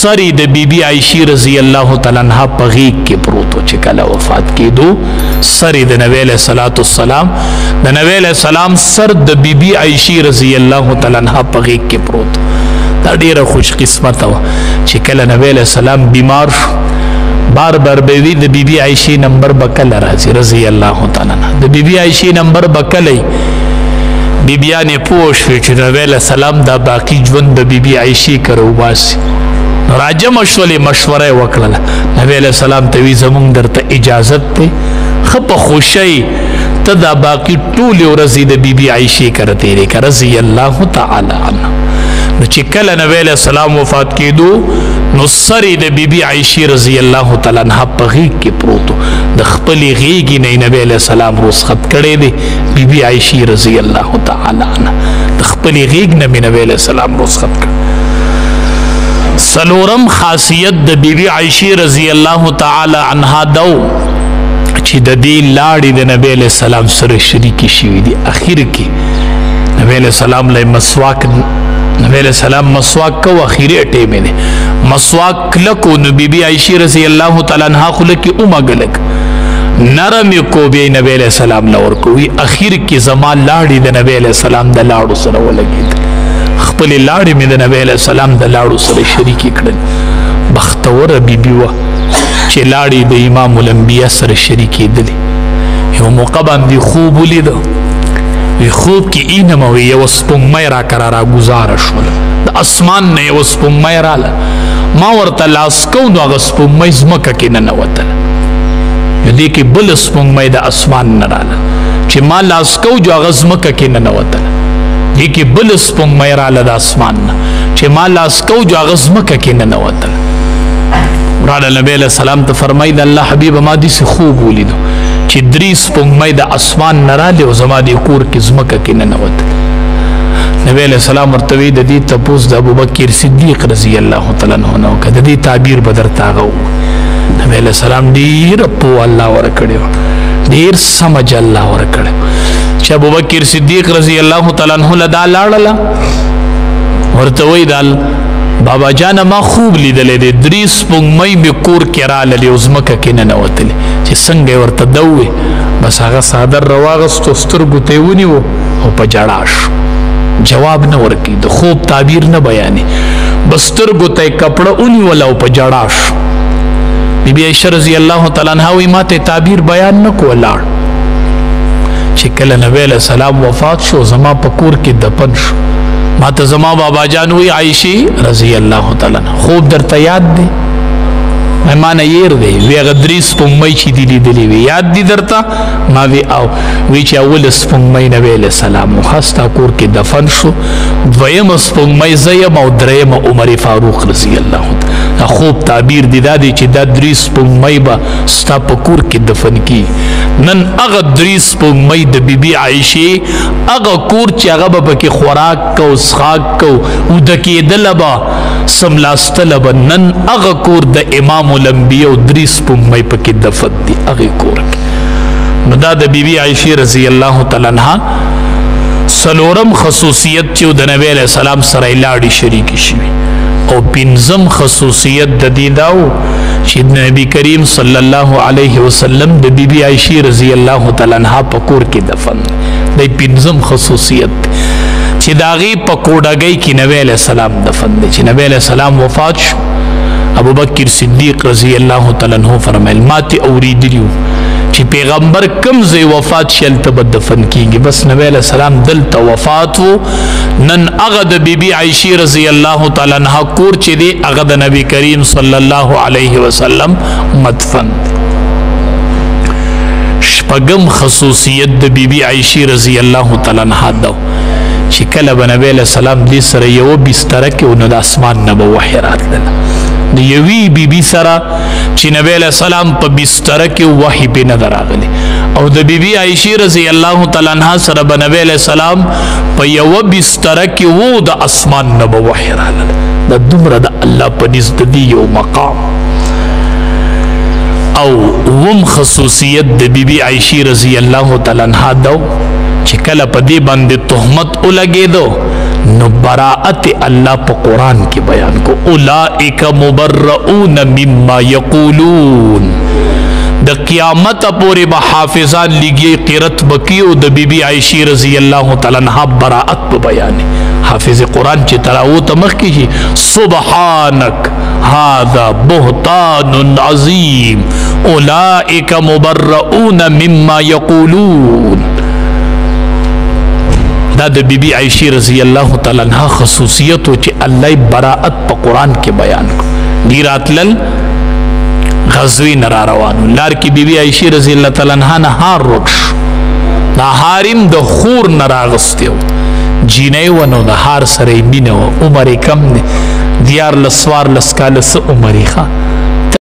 سری د بیبي عائشې رضی الله تعالی عنها په غیږ کې پروت و. چې کله وفات کېدو، سری د نبی علیه الصلاة والسلام، د نبی علیه السلام سر د بیبي عائشې رضی الله تعالی عنها په غیږ کې پروت. دا ډیره خوش قسمته وه چې کله نبی علیه السلام بیمار شو، بار بار به وي د بیبي عائشې نمبر به کله راځي رضی الله تعالی عنها، د بیبي عائشې نمبر به کله. بیبیانې پوه شوې چې نبی علیه السلام دا باقي ژوند د بیبي عائشې کره وباسي. راجم شولې، مشوره یې وکړله، نبی علیه السلام ته وی زمونږ درته اجازت دی، ښه په خوښۍ ته دا باقي ټولې ورځې د بیبي عایشې کره تېرې کړه رضی الله تعالی عنها. نو چې کله نبی علیه السلام وفات کېدو، نو سر یې د بیبي عایشې رضی الله تعالی عنها په غېږ کې پروت و. د خپلې غېږې نه نبی علیه السلام رخصت کړی دی. بیبي عایشې رضی الله تعالی عنها د خپلې غېږ نه مې نبی علیه السلام رخصت کړ. سلورم خاصیت د بیبي عایشې رضی الله تعالی عنها دو چې د دې لاړې د نبی علیه السلام سره شریکې شوې دي. اخر کې نبی علیه السلام له مسواک، نبی علیہ السلام مسواک کو، اخیری ټیمه دی مسواک کلکو، نو بی بی عائشہ رضی الله تعالی عنها خله کې اومګلک نرم کو، بیا نبی علیہ السلام لور کوي. اخیر کې زما لاړې د نبی علیہ السلام د لاړو سره ولګید، خپل لاړې مې د نبی علیہ السلام د لاړو سره شریک کړل. بختور بیبي وه چې لاړې د امام الانبیاء سره شریکېدلې. یو موقع باندې خوب ولیده، وی خوب کې اینم وی یو سپوږمۍ را کرا را گزاره شول، د اسمان نه یو سپوږمۍ راله، ما ورته لاس کو نو هغه سپوږمۍ ځمکه کې ننوتله. دې کې بل سپوږمۍ د اسمان نه راله چې ما لاس کو جو هغه ځمکه کې ننوتله. دې کې بل سپوږمۍ راله د اسمان نه چې ما لاس کو جو هغه ځمکه کې ننوتله. راله نبی علیہ السلام ته فرمایي، د الله حبیب، ما داسې خوب ولیدو چې درې سپوږمۍ د اسمان نه راغلې او زما دې کور کې ځمکه کې ننوتلې. نبی علیہ السلام ورته وی د دې تپوس د ابوبکر صدیق رضی الله تعالی عنہ نه وکړه، د دې تعبیر به درته هغه. نبی علیہ السلام ډېر پوه الله ورکړی و، ډېر سمج الله ورکړی، چې ابوبکر صدیق رضی الله تعالی عنہ له دا لاړله ورته وی دال بابا جان، ما خوب لیدلې دی، درې سپوږمۍ مې کور کې راللې او ځمکه کې ننوتلې. چې څنګه یې ورته دوې، بس هغه څادر راواغستو، سترګو ته یې ونیو او په ژړا شو. جواب نه ورکوي، د خوب تعبیر نه بیانې، بس سترګو ته یې کپړه ونیوله او په ژړا شو. بیبي عایشه رضی الله تعالی عنها وایي ما ته تعبیر بیان نه کو، لاړ. چې کله نبی علیه السلام وفات شو، زما په کور کې دفن شو، ما ته زما بابا جان وی عائشی رضی الله تعالی عنها خوب درته یاد دی؟ ما نه ير دی. وی هغه درې سپوږمۍ چې دی لیدلې وی یاد دی درته؟ ما وی او. وی چې اول سپوږمۍ نبی علیہ السلام خستا کور کې دفن شو، دویم سپوږمۍ زیم او دریم عمر فاروق رضی الله تعالی. خوب تعبیر دی دا دی چې دا درې سپوږمۍ به ستا په کور کې دفن کی. نن هغه درې سپوږمۍ د بیبي عائشې هغه کور چې هغه به پکې خوراک کو، څښاک کو، اوده کېدله به، سملاستله به، نن هغه کور د امام الانبیاء او درې سپوږمۍ پکې دفن دي هغې کور کې. نو دا د بیبي عائشې رضی الله تعالی عنها څلورم خصوصیت چې د نبی علیہ السلام سره لاړې شریکې شوي. او پنځم خصوصیت د دې داو چې نبی کریم صلی الله علیه وسلم د بیبي عائشې رضی الله تعالی عنها په کور کې دفن دی. پنځم خصوصیت چې د هغې په کوډګۍ کې نبی علیہ السلام دفن دی. چې نبی علیہ السلام وفات شو، ابو بکر صدیق رضی الله تعالی عنہ فرمایل ما ته اوریدلی چې پیغمبر کم ځای وفات شي هلته به دفن کیږي. بس نبی علیہ السلام دلته وفات وو. نن هغه د بیبي عائشې رضی الله تعالی عنها کور چې دی هغه د نبی کریم صلی الله علیه وسلم مدفن دی. شپږم خصوصیت د بیبي عائشې رضی الله تعالی عنها دا چې کله به نبی علیہ السلام دې سره یو بستره کې نو د اسمان نه به وحی راتلله. د یوې بیبي سره چې نبی علیہ السلام په بستر کې وحی پې نه راغلی، او د بیبي عائشې رضی الله تعالی عنها سره به نبی علیہ السلام په یوه بستر کې وو، د اسمان نه به وحی راغله. د دومره د الله په نزد دی یو مقام. او وم خصوصیت د بیبي عائشې رضی الله تعالی عنها دا چې کله په دې باندې تهمت ولګېدو، نو براءت الله په قران کې بیان کو، اولائک مبرؤون مما یقولون. د قیامت پورې به حافظان لګي قرت بکی او د بیبي عائشہ رضی الله تعالی عنها براءت په بیان. حافظ قران چې تراو ته مخ کې شي، سبحانك هذا بهتان عظیم اولئک مبرؤون مما یقولون. دا د بیبي عائشہ رضی الله تعالی عنها خصوصیت چې الله براءت په قران کې بیان کو. دی راتلل غزوی نه را روانو، لار کې بیبي عائشہ رضی الله تعالی عنها نه هار ورک شو. دا هارم د خور نه راغستی و، جینۍ و، نو د هار سره یې مینه وه. عمر یې کم دی، 13 14 کاله څه عمر یې ښه.